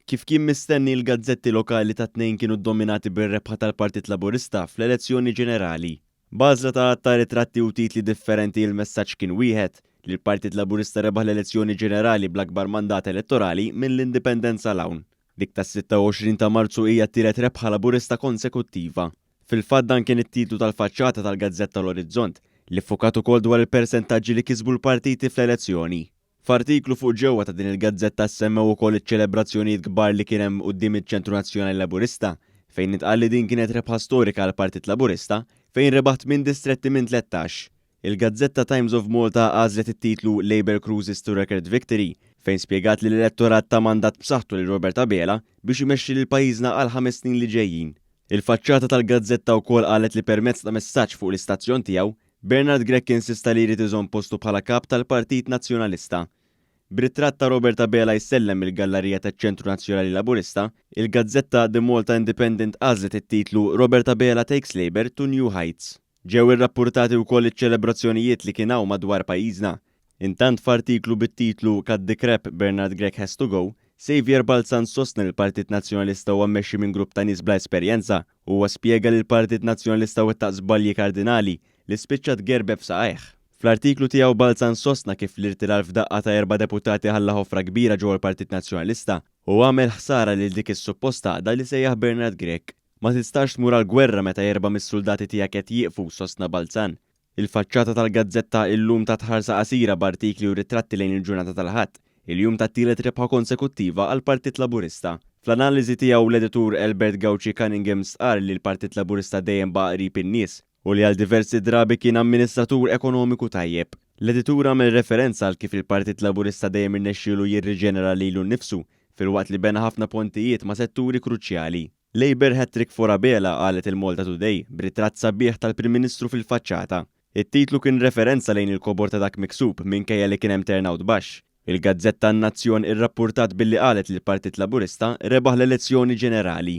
Kif kien mistenni, il-gazzetti lokali tat-Tnejn kienu ddominati bir-rebħa tal-Partit Laburista fl-elezzjoni ġenerali. B'għażla ta' għadd ta' ritratti u titli differenti il-messaġġ kien wieħed, li l-Partit Laburista rebaħ l-elezzjoni ġenerali bl-akbar mandat elettorali mill-Indipendenza 'l hawn. Dik tas-26 ta' Marzu hija t-tielet rebħa Laburista konsekuttiva. Fil-fatt dan kien it-titlu tal-faċċata tal-gazzetta L-Orizzont, li ffukat ukoll dwar il-persentaġġi li kisbu l-partiti fl-elezzjoni. F'artiklu fuq ġewwa ta' din il-gazzetta ssemmew ukoll iċ-ċelebrazzjonijiet kbar li kien hemm quddiem iċ-Ċentru Nazzjonali Laburista, fejn intqal li din kienet rebħa storika għall-Partit Laburista fejn rebaħ tmien distretti minn 13. Il-gazzetta Times of Malta għażlet it-titlu Labour Cruises to Record Victory fejn spjegat li l-elettorat ta mandat b'saħħtu lil Robert Abela biex imexxi lil pajjiżna għall-ħames snin li ġejjin. Il-faċċata tal-gazzetta wkoll qalet li permezz ta' messaġġ fuq l-istazzjon tiegħu, Bernard Grech insista li jrid iżomm postu bħala Kap tal-Partit Nazzjonalista. B'ritratt ta' Robert Abela jsellem mill-gallarija taċ-Ċentru Nazzjonali Laburista, il-gazzetta The Malta Independent għażlet it-titlu Robert Abela takes Labour to new heights. Ġew irrappurtati wkoll iċ-ċelebrazzjonijiet li kien hawn madwar pajjiżna. Intant f'artiklu bit-titlu Cut the crap, Bernard Grech has to go, Saviour Balzan sostna li l-Partit Nazzjonalista huwa mmexxi minn grupp ta' nies bla esperjenza. Huwa spjega li l-Partit Nazzjonalista wettaq żbalji kardinali li spiċċa tgerbeb f'saqajh. Fl-artiklu tiegħu Balzan sostna kif l-irtirar f'daqqa ta' erba' deputati ħalla ħofra kbira ġewwa l-Partit Nazzjonalista u għamel ħsara lil dik is-suppost għaqda li sejjaħ Bernard Grech. Ma tistax tmur għall-gwerra meta erbgħa mis-suldati tiegħek qed jieqfu, sostna Balzan. Il-faċċata tal-gazzetta Illum tat ħarsa qasira b'artikli u ritratti lejn il-ġurnata tal-Ħadd, il-jum tat-tielet rebħa konsekuttiva għall-Partit Laburista. Fl-analiżi tiegħu l-editur Albert Gauci Cunningham stqarr li l-Partit Laburista dejjem baqa' qrib in-nies u li għal diversi drabi kien amministratur ekonomiku tajjeb. L-editur għamel referenza għal kif il-Partit Laburista dejjem irnexxielu jirriġenera lilu nnifsu filwaqt li bena ħafna pontijiet ma' setturi kruċjali. Labour hat-trick for Abela, qalet il-Malta Today, b'ritratt sabiħ tal-Prim Ministru fil-faċċata. It-titlu kien referenza lejn il-kobor ta' dak miksub minkejja li kien hemm turnout baxx. Il-gazzetta N-Nazzjon irrappurtat billi qalet li l-Partit Laburista rebaħ l-elezzjoni ġenerali.